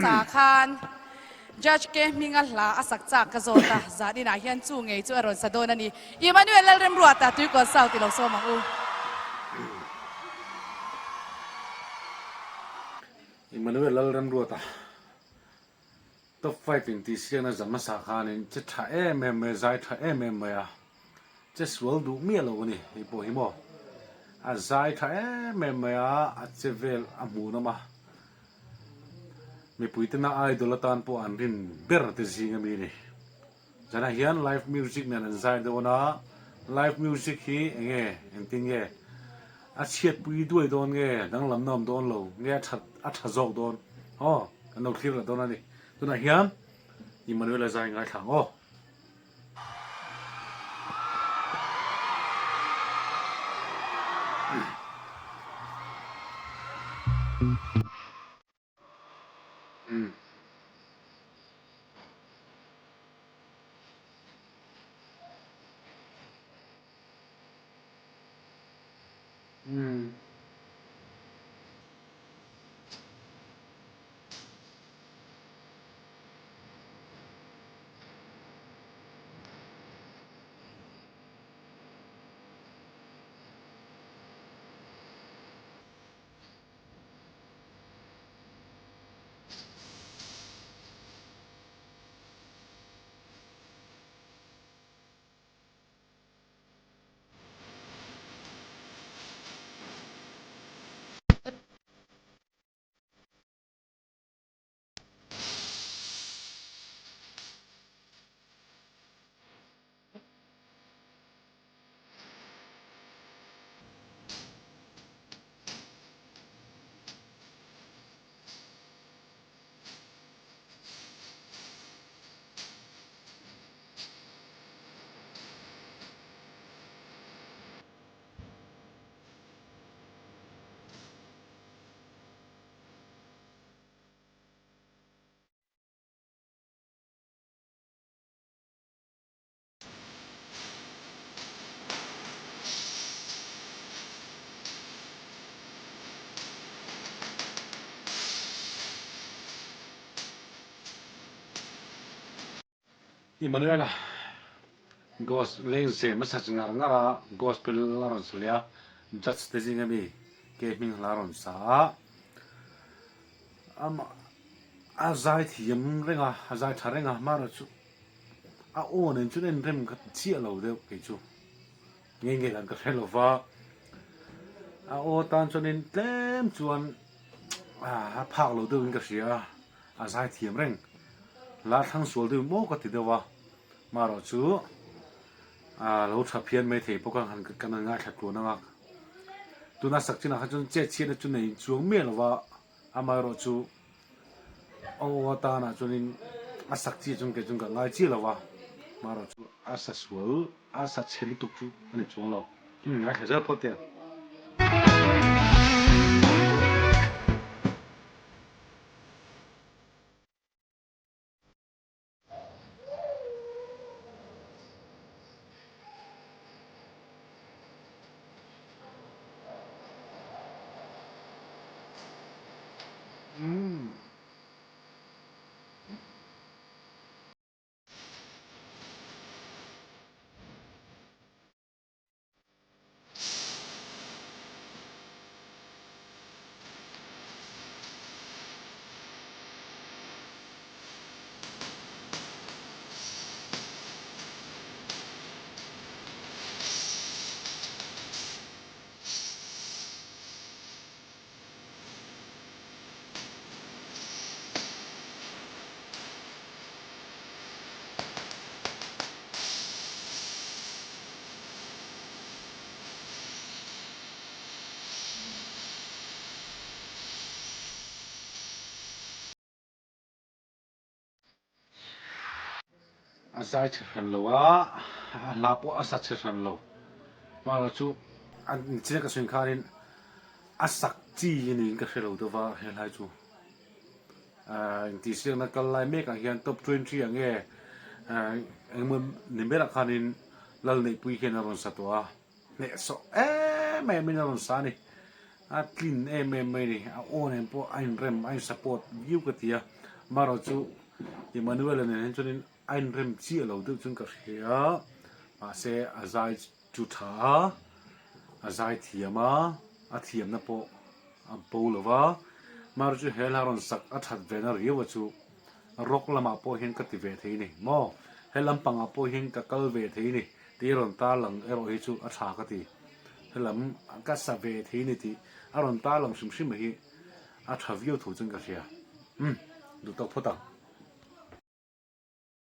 hmasa khan Judge K hminga hla a sak chak ka zawt a, zan inah hian chu ngei chu a rawn sa dawn a ni. Emmanuel Lalremruata Tuikawn South i lo sawm ang u. Emmanuel Lalremruata Top 5 intihsiakna zan hmasa khanin che tha em em mai a, zai tha em em mai a, che sual duh miah lo a ni hei pawh hi maw. A zai tha em em mai a, a che vel a hmuhnawm a, mipui tena idol atan pawh an rin ber te zing ami a ni. Zanah hian live music nen an zai dawn a, live music hi eng nge, engtin nge a chhiatpui duai dawn nge, danglamna awm dawn lo nge a that a tha zawk dawn aw, kan lo thlir leh dawn a ni. Tunah hian Emmanuel-a zai ngaithla ang aw. Emmanuel-a Gos lengzem a sa chi ngar ngar a, Gospel a rawn sa leh a, Judge te zinga mi ke hming hla a rawn sa a, amah a zai thiam reng a, a zai tha reng a, amaherawhchu A aw nen chuan en rem ka ti chiah lo deuh kei chu nge nge dan ka hre lo va, a aw tan chuanin tlem chuan a phak lo deuhin ka hria a, a zai thiam reng la thlang sual deuh maw ka ti deuh a, marawh chu a lo tha phian mai thei bawk a han kan han ngaithla tluan ang a, tuna sak chinah kha chuan chet chhiatna chu nei chuang miah lo va, amaherawhchu. Aw atanah chuanin a sak chi chuan kei chuan ka ngai chiah lo va, marawh chu a sa sual a sa chhe lutuk chu a ni chuang lo. Ngaithla zel phawt teh. A zai chhe hran lo a, a hla pawh a sa chhe hran lo. Hmangah chu a inchhir ka sawi khanin a sak chi niin ka hre lo deuh va helai chu. Intihsiakna kal lai mek ah hian top 20 ah nge engemaw ni berah khanin Lalneihpui hian a rawn sa tawh a. Hnehsawh em em in a rawn sa a ni. A tlin em em mai a ni. A aw nen pawh a inrem, a in support viau ka ti a. Marawh chu Emmanuel-a nen hian chuanin a inrem chiah lo deuh chuan ka hria mahse a zai chu tha a, a zai thiam a, a thiamna pawh a bo lo va, marawh chu he hla rawn sak a that ve na riau a chu rock lamah pawh hian ka ti ve thei ni maw, he lampangah pawh hian ka kal ve thei ni tih rawn tarlang erawh hi chu a tha ka ti, helam ka sa ve thei ni tih a rawn tarlang hrim hrim hi a tha viau tho chuan ka hria, umm duh tawk phawt ang.